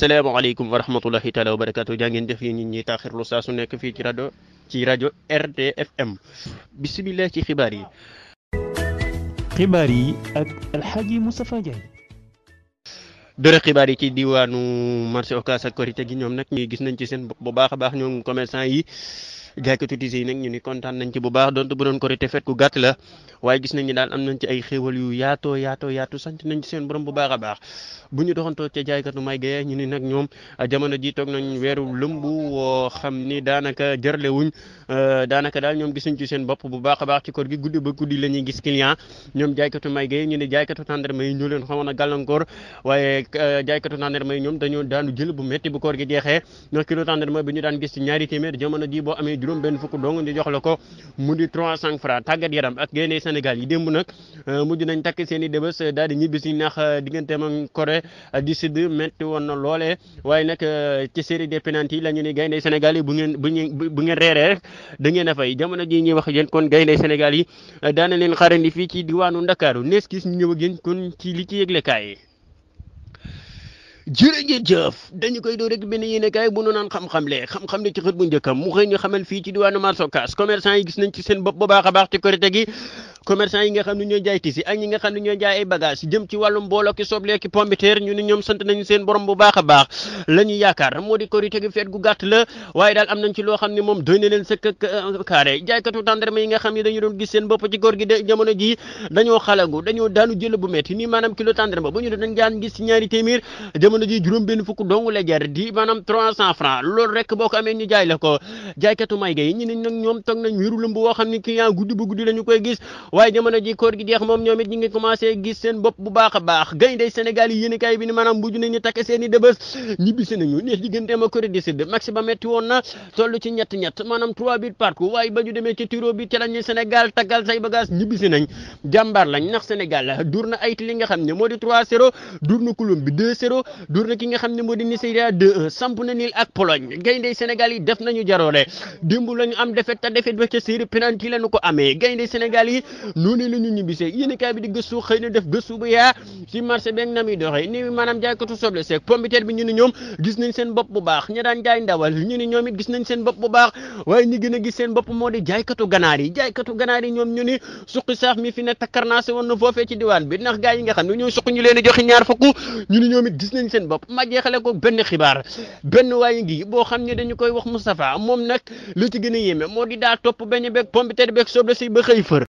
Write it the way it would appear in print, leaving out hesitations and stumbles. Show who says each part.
Speaker 1: asalaamaaleykum wa rahmatullahi taala wa barakaatu jaa ngeen def yi nit ñi taaxirlu saa su nekk fii ci rajo RTFM bisimilah ci xibaar yi.
Speaker 2: xibaar yi ak Alxaaji Moustapha Ndiaye.
Speaker 1: dore xibaar yi ci diwaanu marché Ocass ak Korité gi ñoom nag ñuy gis nañ ci seen bopp bu baax a baax ñoom commerçant yi jaaykatu tisi yi nag ñu ni kontaan nañ ci bu baax donte bu doon Korité fet ku gàtt la waaye gis nañ ni daal am nañ ci ay xéewal yu yaatu sant nañ ci seen borom bu baax a baax bu ñu doxantoo ca jaaykatu may gaye ñu ni nag ñoom jamono ji toog nañ weeru lëmb woo xam ni daanaka jërle wuñ daanaka daal ñoom gisuñ ci seen bopp bu baax a baax ci koor gi guddi ba guddi la ñuy gis client ñoom jaaykatu may gaye ñu ne jaaykatu tàndarma yi ñoo leen xawoon a gàllankoor waaye jaaykatu tàndarma yi ñoom dañoo daanu jël bu métti bu koor gi jeexee ndax kilo tàndarma bi ñu daan gis ci ñaari téeméer jamono ji boo amee juróom benn fukk dong di jox la ko mu di 300 francs tàggat yaram ak gaynde Sénégal yi démb nag mujj nañ takk seen i débës daal di ñibbi si ndax digganteem ak Corée du Sud métti woon na loolee waaye nag ci série des pénalty yi la ñu ni gaynde Sénégal yi bu ngeen reeree rek da ngeen a fay jamono ji ñuy wax yéen kon gaynde Sénégal yi daana leen xaarandi fii ci diwaanu Ndakaaru nees gis ñu ñëw ak yéen kon ci li ci yëglekaay yi jërëjëf dañu koy doo rek benn yéenekaay bu nu naan xam-xam le ci xët bu njëkkam mu xëy ñu xamal fii ci diwaanu marché Ocass commerçant yi gis nañ ci seen bopp bu baax a baax ci Korité gi commerçant yi nga xam ne ñooy jaay tisi ak ñi nga xam ne ñooy jaay ay bagage jëm ci wàllum mbooloo ki soble ki pombiteer ñu ne ñoom sant nañu seen borom bu baax a baax la ñu yaakaar moo di Korité gi feet gu gàtt la waaye daal am nañ ci loo xam ne moom doy na leen sëkk carré jaaykatu tàndarma yi nga xam ne dañu doon gis seen bopp ci góor gi de jamono ji dañoo xalagu dañoo daanu jël bu metti nii maanaam kilo tàndarma ba ñu dañ daan gis ci ñaari téeméer jamono ji juróom benn fukk dong la jar di maanaam 300 francs loolu rek boo ko amee ñu jaay la ko jaaykatu may ga yi ñu ne nag ñoom toog nañ wéru lëmb woo xam ne client guddi ba guddi la ñu koy gis waaye jamono ji koor gi jeex moom ñoom it ñi ngi commencé gis seen bopp bu baax a baax gaynde Sénégal yi yéenekaay bi ni maanaam mujj nañu takk seen i dëbës ñibbisi nañu neex digganteem ak Corée du Sud maxi ba metti woon na toll ci ñett maanaam 3 buts partout waaye ba ñu demee ci tiro bi ci lañu Sénégal taggal say bagage ñibbisi nañ jàmbaar lañ ndax Sénégal dur na Haïti li nga xam ne moo di 3-0 dur na Colombie 2-0 dur na ki nga xam ne moo di Nigeria 2-1 samp na niil ak Pologne gaynde Sénégal yi def nañu jaroole démb lañu am défaite te défaite ba ca série penalty lañu ko amee gaynde Sénégal yi noonu la ñu ñibbisee yéenekaay bi di gëstu xëy na def gëstu bu yaa ci marché beeg na muy doxee ni maanaam jaaykatu soble seeg pombiteer bi ñu ni ñoom gis nañ seen bopp bu baax ña daan jaay ndawal ñu ni ñoom it gis nañ seen bopp bu baax waaye ñi gën a gis seen bopp moo di jaaykatu ganaar yi ñoom ñu ni suqi saax mi fi ne takkarnaase woon na foofee ci diwaan bi ndax gaa yi nga xam ne ñooy suq ñu leen di joxe ñaar fukk ñu ni ñoom it gis nañ seen bopp ma jeexale ko benn xibaar benn waaye ngi boo xam ne dañu koy wax Moustapha moom nag lu ci gën a yéeme moo di daa topp beñ beeg pombiteer beeg soble si ba xëy fër